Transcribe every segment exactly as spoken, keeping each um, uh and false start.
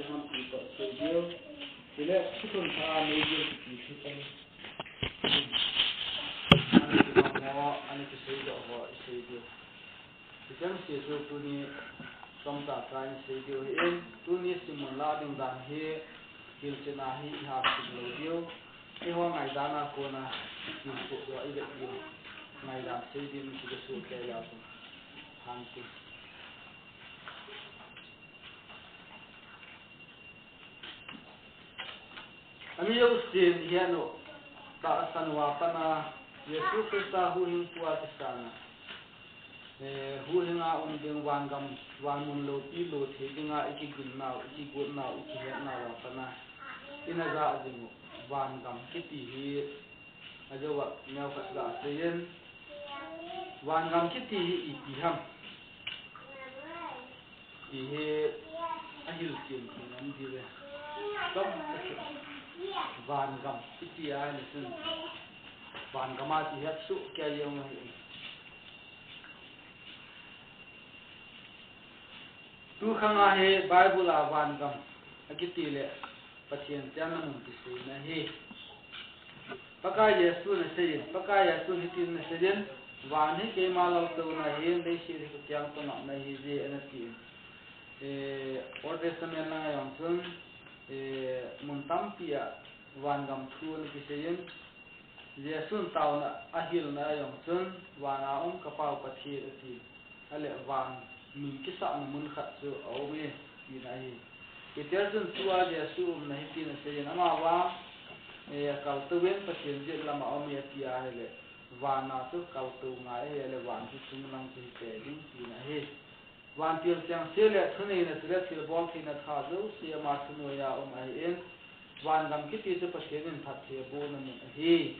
Nam pi toh sei diu. Chule, thuthun pha nei diu ti thu tah. Ani kibang ho, ani kisei doh ho, i sei diu. Hicheng se chu tuni chomcha cha in sei diu ahin, tuni simmun la ding dan hi, hilchetna hi i hahsat lou diu. Eiho ngaidan a kona hilchet doh i vet diu. Ngaidan sei ding ti ka su kei leu chu. Hanti. Ami jousen i het u, tahsan uva pat a, Jesu Christa huhhingpu a kisana. Eh, huhhing a um ding vangam, van mun loupi lo thei dinga i kigun nau, i kigot nau, i kihet nau a pat a. I na ja ding u, vangam kiti hi, ajou a, neo khat ga sei in. Vangam kiti hi ipi ham. Ti hi ahilchen thei nom diu ve. Gam kati. Vangam kiti a ni sin. Vangam a ti het soh kei jeng ahi. Tu khang a hi Bible a vangam akiti le Pathen chenna mun kiseina ahi. Pakai Jesun asei in, Pakai Jesun hitin asei in, van hi keima laltouna ahin, leiset hi kakeng toh ngapna ahije, ana ti in. Eh, Old Testament lang a jong chun, eh, mun tampi a vangam thu ana kisei in, Jesun taona ahilna a jong chun, van a um ka Pau Pathen ati. Ahile van min kisahna mun khat chu aum e, tina ahi. Peter chun tua Jesu umna hitin asei in, amavang, eh, kaltou in Pathen jet lam a um e ati ahile, van a chu kaltou ngai ahi, ahile van chu chunglang chu hite ding, tina ahi. Vantil chengse le thuneina chule thilbol theina tha jouse ama thunoiya um ahin, vangam kiti chu Pathen in phatthei abohna mun ahi.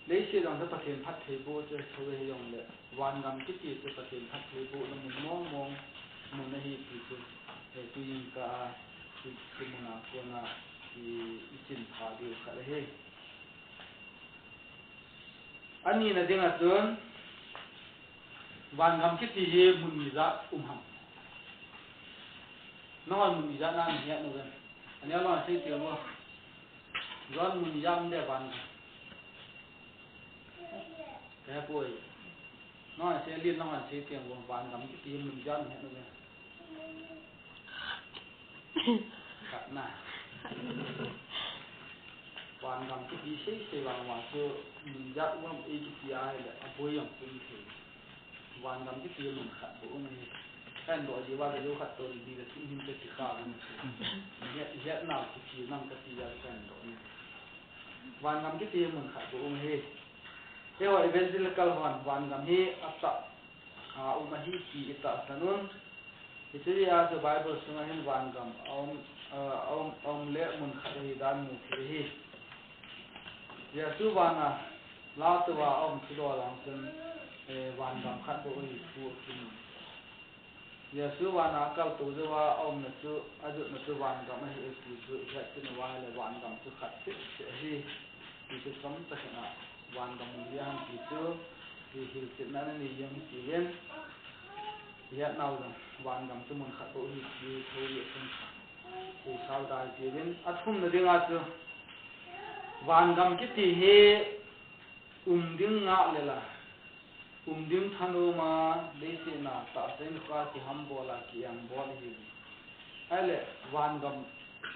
Leiset lang chu Pathen phatthei boh chu thou ahi jongle, vangam kiti chu Pathen phatthei bohna mun mong mong mun ahi ti chu, eh, tuin ka a, ti, ti mun a kona, ti, i chin pha diu khat ahi. Anina dinga chun, vangam kiti hi mun ijat um ham. Nangho mun ijat na nahet uvem. Ani along sei teng vo. Jon mun ijat um de vangam. Kahe poi. Nangho sei lin nangho sei teng vo vangam kiti hi mun ijat nahet uvem. Khatna. Vangam kiti sei sei vang vang chu mun ijat um ham ei kiti ahile aboi jong um thei. Vangam kiti mun khat bou um ahi. Kahin doh ji uva ka jou khat toh ding le thim him te ti kha um. Ijat, ijat nau kiti nam kati a kahin doh ni. Vangam kiti mun khat bou um ahi. Eiho evangelical hon vangam hi atah a um ahi ti i tahsan un. Hiche jeh a chu Bible sunga hin vangam aum, ah, aum, aum le mun khat ahi dan mu thei ahi. Jesu vana latouva aum thudol a chun, eh, vangam khat bou ahi thu akim. Jesu vana akaltou jouva aumna chu, ajotna chu vangam ahi ti chu ihet kit uva ahile vangam chu khat seh seh ahi. Ti chu chomcha khat a vangam mun ijat ham ti chu, ti hilchetna nanei jeng hitiuvin. Ihet nau jong, vangam chu mun khat bou ahi ti thou le chun. Ti sao dai tiuvin. Athumna dinga chu, vangam kiti hi um ding ngah le la, um ding thanom a, leiset a tahsa in kha kihambol a, ki-engbol ahi. Ahile, vangam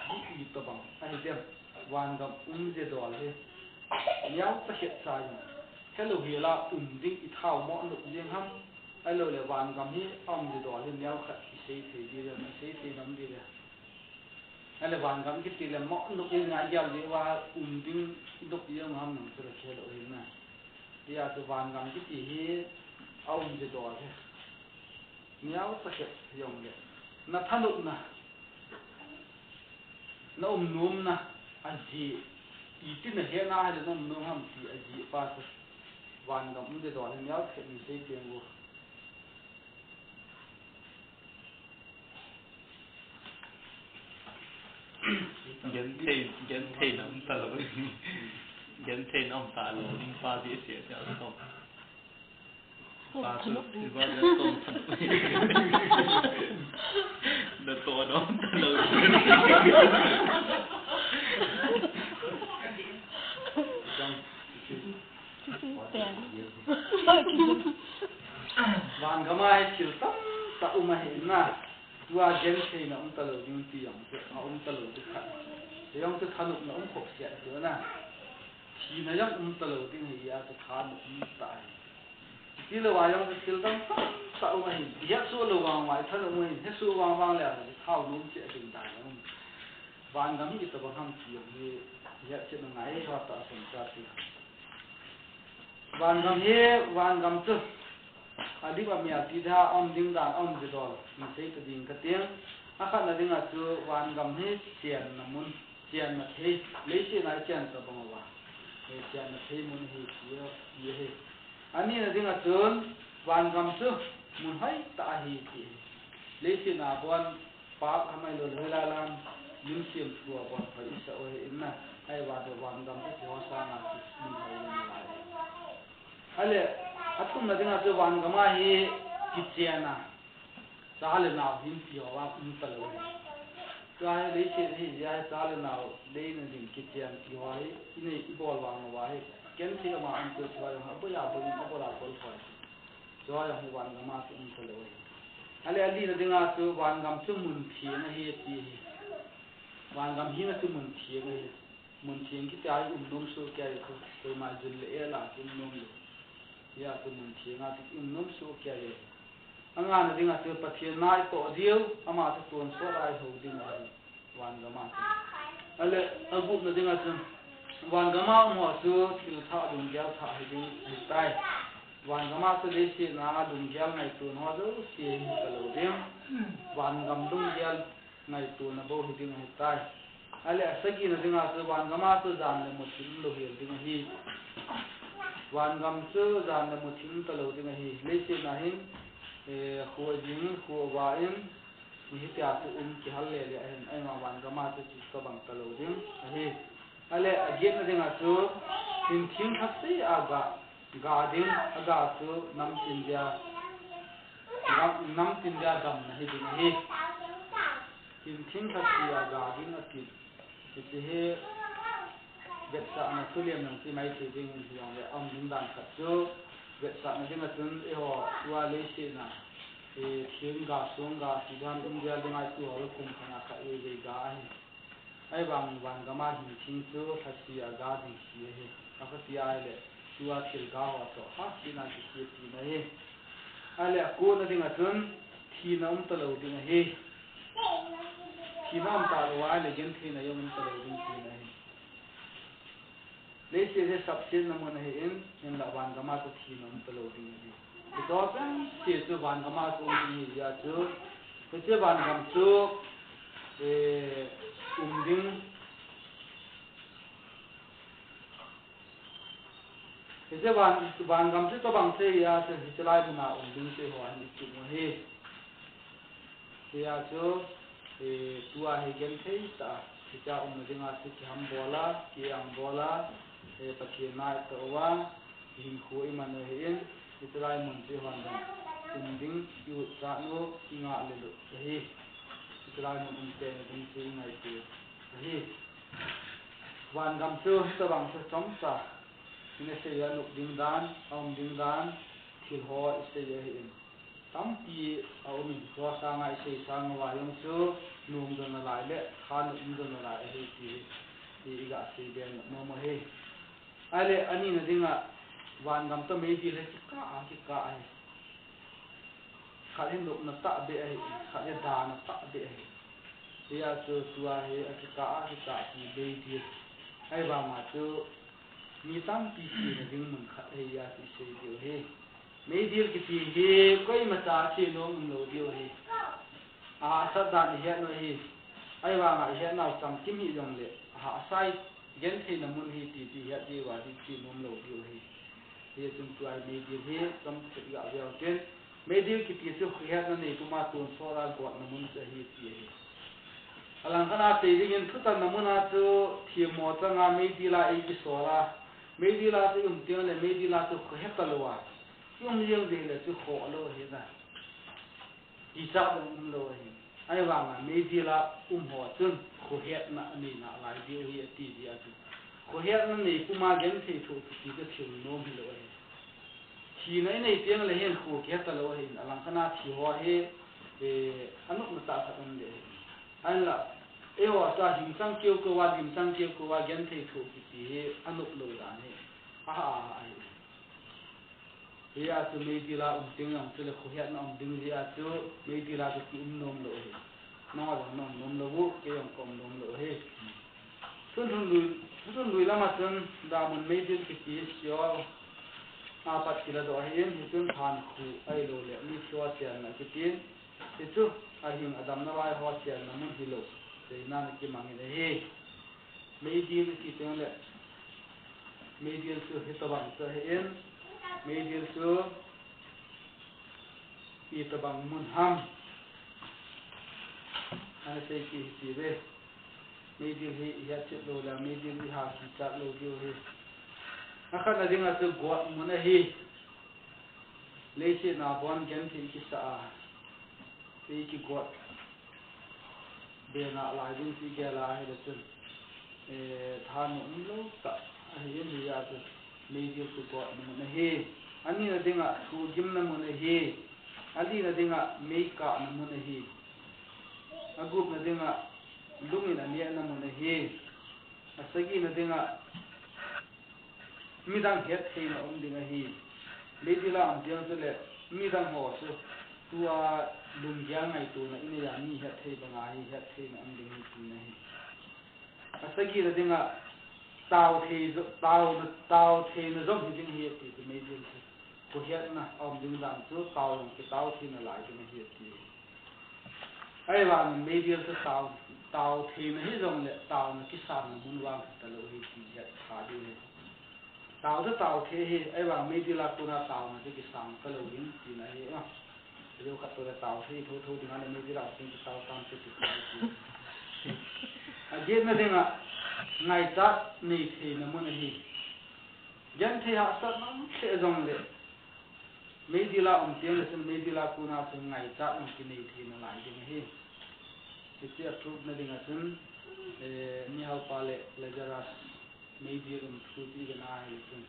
hi itobang ahi dem. Vangam umje dol hi. Neocha khat cha jong helou hel a um ding i thao mo nop jeng ham. Ahilouleh vangam hi aumje dol hi neokhat i sei thei diu ve, i sei thei nom diu ve. Ahile vangam kiti le mo nop i ngai gel diu va um ding i nop jeng ham nang chu le helou hi na. Tia chu vangam kiti hi aumje dol hi. Neocha khat jong le. Na thanopna. Na um nomna, ajeh, iti na hetna ahile na um nom ham ti ajeh pa chu. Vangam umje dol hi neocha khat in sei teng vo. Genthei, genthei na um talou. Genthei na um talou, ning pa ti sei tia ko. Pa chu, pa chu tong thanop. Toh dong talou. Van gam a hi thil tamtah um ahi na. Tua gentheina um talou ding ti jong chu, a um talou ding khat. Ti jong chu thanopna um khop seh chu na. Thina jong um talou ding hi a chu thanop um tah ahi. Tilou a jong chu thil dang tamtah um ahi. Ihet soh lou vang uva, ithanop um ahi. Hesoh vang vang le a chu thao nom cheh ding dan um. Van gam hi itobang ham ti jong hi ihet chet angai, hoi tah a seicha ti. Van gam hi, van gam chu alim amel ti dan, aum ding dan, aum ding dol, hin sei ta ding kati. Akhatna dinga chu van gam hi chenna mun, chenna thei, leiset a ichen tobang uva, hi chenna thei mun ahi ti, ti ahi. Anina dinga chun van gam chu mun hoitah ahi ti ahi. Leiset a bon Pap hamai lou lou lai lam, lim siam thua bon hoi isah u ahi in na, ahivang chu van gam chu ti ho sanga chu mun hoi in lai. Ahile, athumna dinga chu van gam a hi kichen a, cha le nao hin ti ho a um talou ahi. Tua hi leiset hi jeh a hi cha le nao leina ding kichen ti ho hi, inei ibol vang uva hi, genthei ama um chu chu ho jong aboi a boi in abol a bol thoi. Chu ho jong hi van gam a chu um talou ahi. Ahile alina dinga chu van gam chu mun theng ahi ti ahi. Van gam hina chu mun theng ahi. Mun theng kiti a hi um nom soh kei chu, koima jun le el a chu um nom lou. Hia chu mun theng a chu um nom soh kei. Angana dinga chu Pathen na itoh diu, ama chu tonsot a ihou diu ahi. Van gam a chu. Ahile, agupna dinga chun, van gam a um ho chu thil thah lunggel thah hiding ahitai. Van gam a chu leiset a lunggel ngaito ho jouse hi talou ding. Van gam lunggel ngaitona bou hiding ahitai. Ahile, asagina dinga chu van gam a chu jan le muthim lou hel ding ahi. Van gam chu jan le muthim talou ding ahi. Leiset a hin, eh, kho jing, kho va in, Hitia chu um kihal le le ahin, ahivang van gam a chu chutobang talou ding ahi. Ahile, agetna dinga chu, hinthing lhase a ga, ga ding, aga chu namtin dia, nam, namtin dia damna hiding ahi. Hinthing lhase a ga ding ati. Hiche hi vetsahna thulem jong ti mai thei ding in hijongle, aum ding dan khat chu vetsahna dinga chun eiho tua leiset a, eh, thing ga, song ga, ti dan um gel ding ahi, tu ho kum khat a khat vei vei ga ahi. Ahivang van gam a hinthing chu lhase a ga ding hi ahi. Akhat ti ahile, tua thil ga ho toh, ha, tina kiche tina ahi. Ahile, akona dinga chun, thina um talou ding ahi. Thina um talou ahile, gentheina jong um talou ding tina ahi. Leiset hi sapsetna mun ahin, hinla van gam a chu thina um talou ding ahi. Hiche pen se chu van gam a chu um ding ahi jeh a chu, hiche van gam chu, eh, um ding. Hiche van, van gam chu tobang sei a chu, hiche lai mun a um ding chu eiho hin ichim u ahi. Hia chu, eh, tua hi genthei tah a, hitia umna dinga chu kihambol a, kiengbol a, eh, Pathen na itoh uva, hinkho iman u ahin, hiche lai mun chu eihon jong um ding, i-ut chat u, ingah lel u ahi. Hiche lai mun um tena ding chu ingaito u ahi. Van gam chu hitobang chu chomcha, ina sei a, anop ding dan, aum ding dan, thil ho isei u ahin. Tampi aum in, tua sanga isei sang uva jong chu, nomdoh nalai le thanop umdoh nalai ahi ti hi, i, iga sei be nom u ahi. Ahile, anina dinga, van gam toh meidil hi kikah a, kikah ahi. Khat hi nopna tahbeh ahi, khat hi dana tahbeh ahi. Hia chu tua hi akikah a, kikah ti meidil. Ahivanga chu, mi tampi chena ding mun khat ahi a chu isei diu ahi. Meidil kiti hi koimacha che nom umlou diu ahi. Ahahsat dan ihet u ahi. Ahivanga ihetnau chamkim hijongle, ahahsa, gentheina mun ahi ti, ti het diuva ding che nom lou diu ahi. Hichun tua hi meidil hi chomcha iga veu tin. Meidil kiti chu khohetna neipuma tonsot a gotna mun chu ahi ti ahi. Alangkhat a sei dingin thutanna mun a chu themmo changa meidil a eikisol a, meidil a chu i um tengle meidil a chu khohe talou a, i um jeng ding le chu khoh lou ahi na. Kichat jong umlou ahi. Ahivanga meidil a um ho chun khohetna anei nalai diu ahi ati jeh a chu. Khohetna nei puma genthei thoh kiti chu thil nom hilou ahi. Thina inei teng le hin kho kihe talou ahin, alangkhat a thi ho hi, eh, anopna tah khat um ding ahi. Ahinla, eiho chu hing chang keu keu a, lim chang keu keu a, genthei thoh kiti hi anop lou dan hi. Aha, aha, ahi. Hia chu meidil a um teng jong chule khohetna um ding jeh a chu meidil a chu kium nom lou ahi. Nangho jong naum nom lou u, kei jong kaum nom lou ahi. Chun lhun lui, chun lhun lui lama chun damun meidil kiti hi Seol a pat kiladoh ahin, hichun thankhu ahilou le mithi ho chenna kitin, hichu ahing adamna lai ho chenna mun hilou, seina ana kimangin ahi. Meidil iti teng le, meidil chu hitobang chu ahin, meidil chu itobang mun ham ana sei kit hite ve. Meidil hi ihet chet lou le, meidil iha kichat lou diu ahi. Akhatna dinga chu got mun ahi. Leiset a bon genthei kisa a, ikigot be nalai ding chu igel a ahile chun, eh, thanom umlou tah ahi, hijeh a chu meidil chu gotna mun ahi. Anina dinga thohgimna mun ahi. Alina dinga meikahna mun ahi. Agupna dinga lungin anehna mun ahi. Asagina dinga midang hettheina um ding ahi. Meidil a um teng chule midang ho chu tua lunggel ngaitona inei a mi hetthei banga hi hettheina um ding ahi tina ahi. Asagina dinga tao thei jo, tao, tao theina jong hiding ahi ati chu meidil chu. Khohetna aum ding dan chu tao jong kitao theina lai ding ahi ati. Ahivangin meidil chu tao, tao theina hijongle taona kisanna mun vang hitalou ahi ti hetsa diu ahi. Tao chu tao thei ahi, ahivang meidil a kona taona chu kisang talou ding tina ahi. Ajeh khat toh le tao thei thotho dinga le meidil a um teng chu tao tante ti. Agetna dinga ngaichat nei theina mun ahi. Genthei hahsatna um lheh jongle meidil a um teng le chun meidil a kona chun ngaichat jong kinei theina lai ding ahi. Hiche a proof na dinga chun, eh, mihaopa le Lazarus meidil um thu chu igel a ahile chun,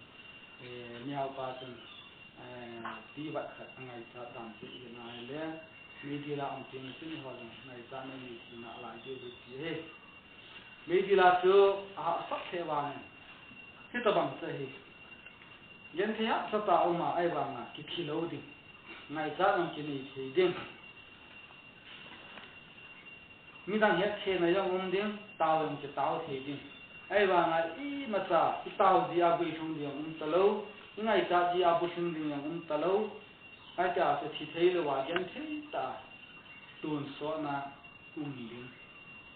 eh, mihaopa chun, eh, tivat khat angaichat dan chu igel a ahile, meidil a um teng le chun eiho jong ngaichatna inei theina lai diu ahi ti ahi. Meidil a chu ahahsat lheh vangin hitobang chu ahi. Genthei hahsatah a um a, ahivanga kithi lou ding. Ngaichat jong kinei thei ding. Midang hettheina jong um ding, tao jong kitao thei ding. Ahivanga imacha itao jeh a guilhung ding jong um talou, ingaichat jeh a bulhing ding jong um talou. Ahitia chu thi theilou a genthei tah a tonsotna um ding.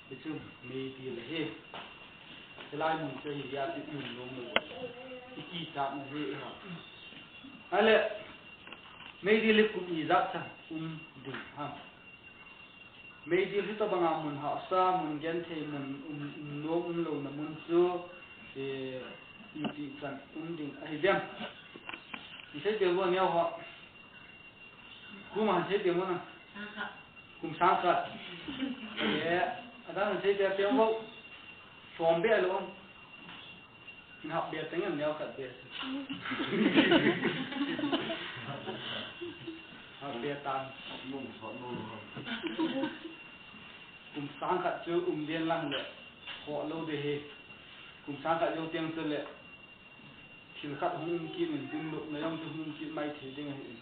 Hichu meidil ahi. Hilai mun chu hijeh a chu ium nom lou. Ikichatna ahi eiho. Ahile, meidil hi kum ijat chan um ding ham? Meidil hitobanga mun hahsa, mun genthei, mun um, um nom umlouna mun chu, eh, ipi chan um ding ahi dem? Isei teu vo neo ho. Kum a sei teu mo na? Kum sang khat. Eh, adang sei teu teu vo. Som be lo. Hap be teng neo khat be. Hap be tan. Kum sang khat chu um den lang le. Ho lo de he. Kum sang khat jou teng chu le. Thil khat hung um kit in, dinlupna jong chu hung um kit mai thei ding ahi in.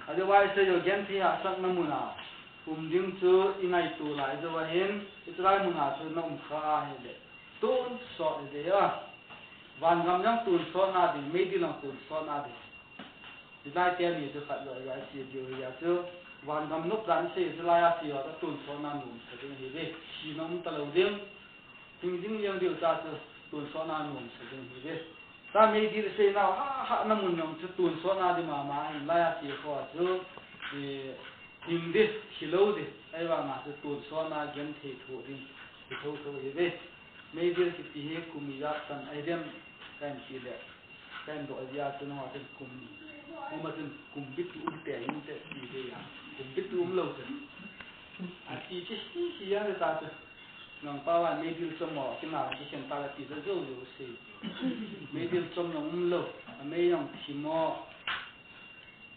Otherwise, jo genthei hahsatna mun a um ding chu ingaito lai jou ahin, hiche lai mun a chu na um kha ahile, tonsot hite a. Vangam jong tonsot na ding, meidil jong tonsot na ding. Hilai teni chu khat jo ahi a, ase diu ahi a chu, vangam nop dan sei chu lai a chu tonsot na nom sa ding ahi ve. Thina um talou ding. Hing ding jeng diu ta chu tonsot na nom sa ding ahi ve. Ta meidil sei nau hahsatna mun jong chu tonsot na ding mama ahin, lai a ti kho chu, eh, hing ding, thi lou ding, ahivang a chu tonsot na genthei thoh ding, thi thotho ahi ve. Meidil kiti hi kum ijat chan ahi dem, kahin ti le, kahin doh jeh a chu nangho chun kum, kum a chun kum bit um te, um te ti ve a, kum bit um lou chun. Ati chu hi hi a ta chu. Nang pa wa meidil chom mo, ki na ki khen ta la ti zo zo zo si. Meidil chom nang um lo, a mei nang thi mo.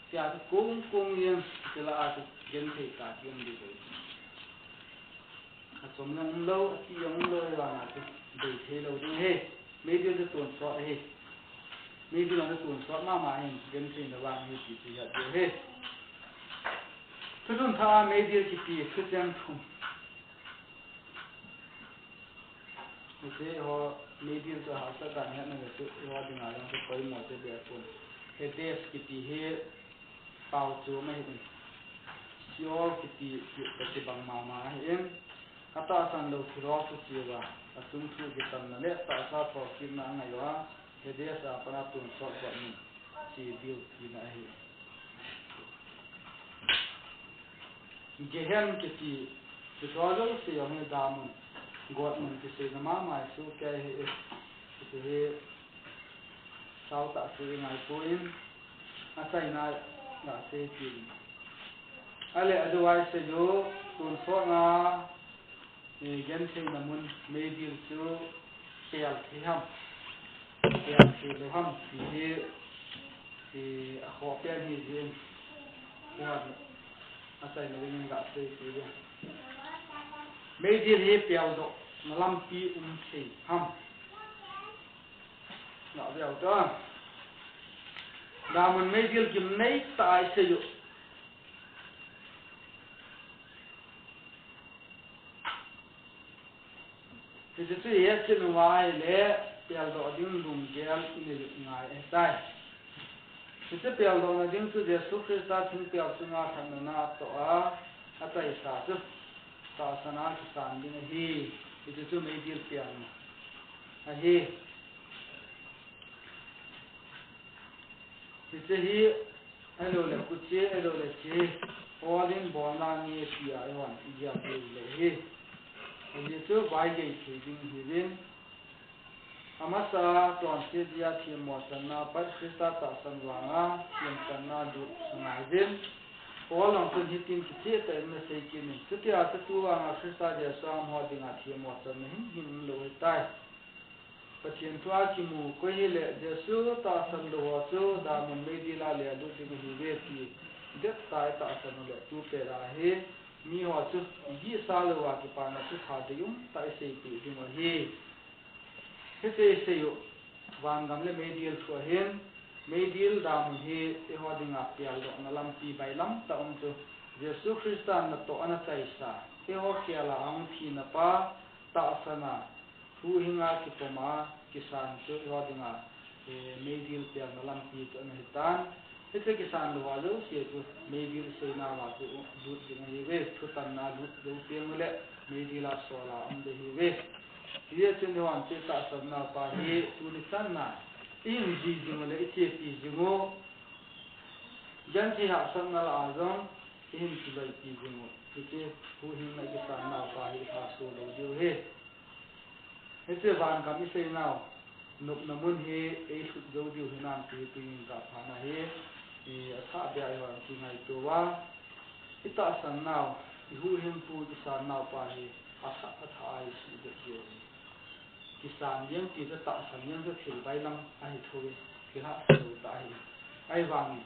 Tia chu kung kung yen, ti la a chu gen thei ta ki um di lo. A chom nang um lo, a ti nang um lo, e wa na chu. Dei thei lo ding he. Meidil chu tun sot he. Meidil chu tun sot mama hin, gen thei na vang he ti chu ya ti he. Thuchun tha meidil kiti thucheng thum. Hiche ho meidil chu hahsat dan hetna le chu eiho dinga jong chu poimo chu be pon. Hades kiti hi pao chu ma hi in. Sheol kiti chu kibang mama hi in. Atahsan lou thilho chu cheuva, achung thu kitanna le tahsa thokitna angai uva, Hades a pat a tun sot got mun che diu tina ahi. Gehen kiti, kithua jouse jong hi damun, gotmun kiseina mama chu kei hi, kiti hi, sao tah chu i ngai poi, achaina a sei tin. Ale, otherwise chu, tun sot nga, Eh, gentheina mun meidil chu pel thei ham, pel thei lou ham ti hi, eh, akhoh pen hi jin, hian achaina dingin gasei ti ding. Meidil hi peldohna lampi um thei ham. Nga veu ta. Damun meidil gimnei tah a i sei u. Hichu chu i hetchet uva ahile, peldoh ding lunggel i nei u ngai ahitai. Hichu peldohna ding chu Jesu Christa thingpel chunga lhatna a toh a, achaisa chu tahsan a kisan ding ahi. Hichu chu meidil pelna ahi. Hiche hi, ahilouleh kuche, ahilouleh che, olin bolna nge tia eihon i gel diu lou hi. Ajeh chu vaigei thei ding hiuvin. Amasa a chonset dia themmo channa pat Christa tahsan vanga themchanna lut angaijin. Paul jong chun hitin kicheh tah in ana sei kit in, chutia chu tu vanga Christa Jesu a umho dinga themmo channa himhim umlou ahitai. Pathen thu a kimu koi hile Jesu tahsan lou ho chu damun meidil a le alut ding ahiuve ti dettah a i tahsan uleh tu pet a hi miho chu igihsa louva kipana thupha deium tah i seipeh ding u ahi. Hiche i sei u, vangam le meidil thu ahin, meidil damun hi eiho dinga peldohna lampi bailam tah um chu Jesu Christa natoh ana chaisa, eiho khel a ahung thina pa tahsan a, huhhing a kipom a kisan chu eiho dinga, eh, meidil pelna lampi chu ana hitan. Hiche kisan louva jouse chu meidil seinauva chu lut ding ahiuve, thutanna lut jou teng uleh meidil a sol a um ding ahiuve. Hijeh chun eihon chu tahsan naupa hi tuni chan a i hin ji jing uleh i chepi jing u, genthei hahsatna lah a jong i hin kiloipi jing u, hiche huhhingna kisan naupa hi i lhaso lou diu ahi. Hiche vangam i seinau nopna mun hi ei lhut jou diu hinam ti hi tuin ka phatna hi, i, athah beh a eihon kingaito uva, i tahsan nau, i huhhingpu kisan naupa hi athah athah a i suhdet diu ahi. Kisan jeng ti chu tahsan jeng chu thil bailam ahi thou, thil hahsa lou tah ahi. Ahivangin,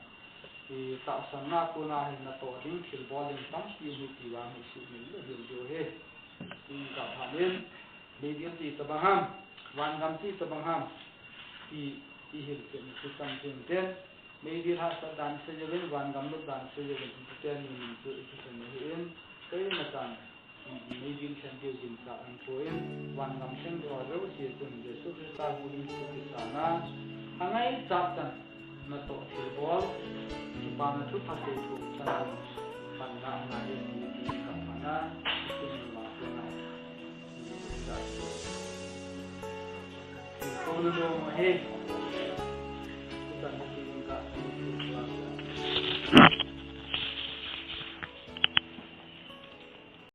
i, tahsanna kona hi natoh ding, thilbol ding tampi um hi ti vang hi suhmil lou hel diu ahi. Tin ka phat in, meidil chu itobang ham, vangam chu itobang ham, ti, ti hilchetna chu chang teng teng, meidil hahsat dan sei jouvin, vangam lut dan sei jouvin, hiti teni min chu i thusim ahin, koima chan, meidil lheng diu ginchat aum poi, vangam lheng diu ho jouse chun Jesu Christa huhhingpu kisan a, angaichat chan, natoh thilbol, kipana thupha seitho chan, panna angai e ti, ti ka phatna, i kum numa kona. Ko na dong ahi.